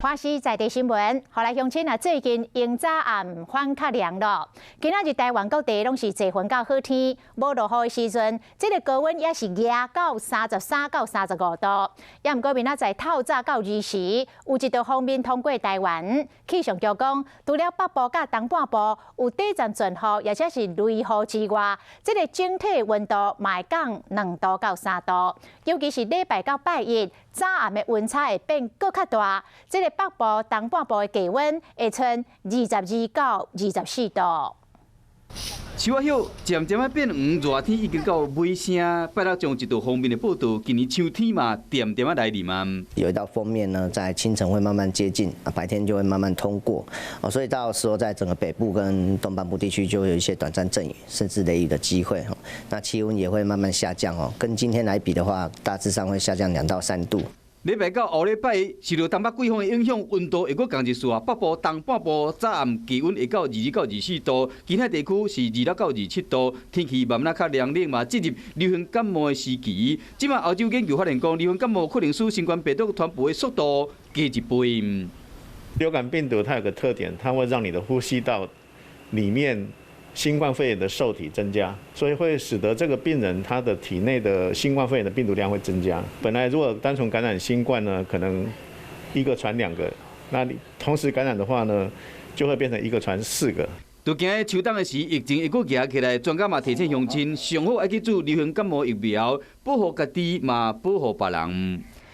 華視在地新聞，予來鄉親啊，最近迎早暗反較涼咯。今仔日台灣各地攏是濟雲到好天，無落雨的時陣，這个高溫也是夯到33到35度。也毋過明仔載透早到二時，有一道鋒面通過台灣，氣象局講，除了北部佮東半部有短暫陣雨，抑或是雷雨之外，這个整體溫度嘛會降2度到3度。尤其是禮拜到拜一，早暗的溫差會變閣較大。這个北部、東半部的低溫會賰22到24度。樹仔葉漸漸仔變黃，熱天已經到尾聲。拜六將一道鋒面的報道，今年秋天嘛，漸漸仔來臨啊。有一道鋒面呢，在清晨會慢慢接近，白天就會慢慢通過，所以到時候在整個北部跟東半部地區就會有一些短暫陣雨，甚至雷雨的機會。那氣溫也會慢慢下降哦，跟今天來比的話，大致上會下降2到3度。禮拜到後禮拜，受到東北季風的影響，溫度會閣降一絲啊。北部、東半部早暗氣溫會到22到24度，其他地區是26到27度。天氣慢慢仔較涼冷嘛，進入流行感冒的時期。這馬歐洲研究發現講，流行感冒可能使新冠病毒傳播的速度加一倍。流感病毒它有個特點，它會讓你的呼吸道裡面新冠肺炎的受體增加，所以會使得這個病人他的體內的新冠肺炎的病毒量會增加。本來如果單純感染新冠呢，可能一個傳兩個，那你同時感染的話呢，就會變成一個傳四個。就驚秋冬的時，疫情會閣夯起來，專家嘛提醒鄉親，上好愛去注流行感冒疫苗，保護家己嘛，保護別人。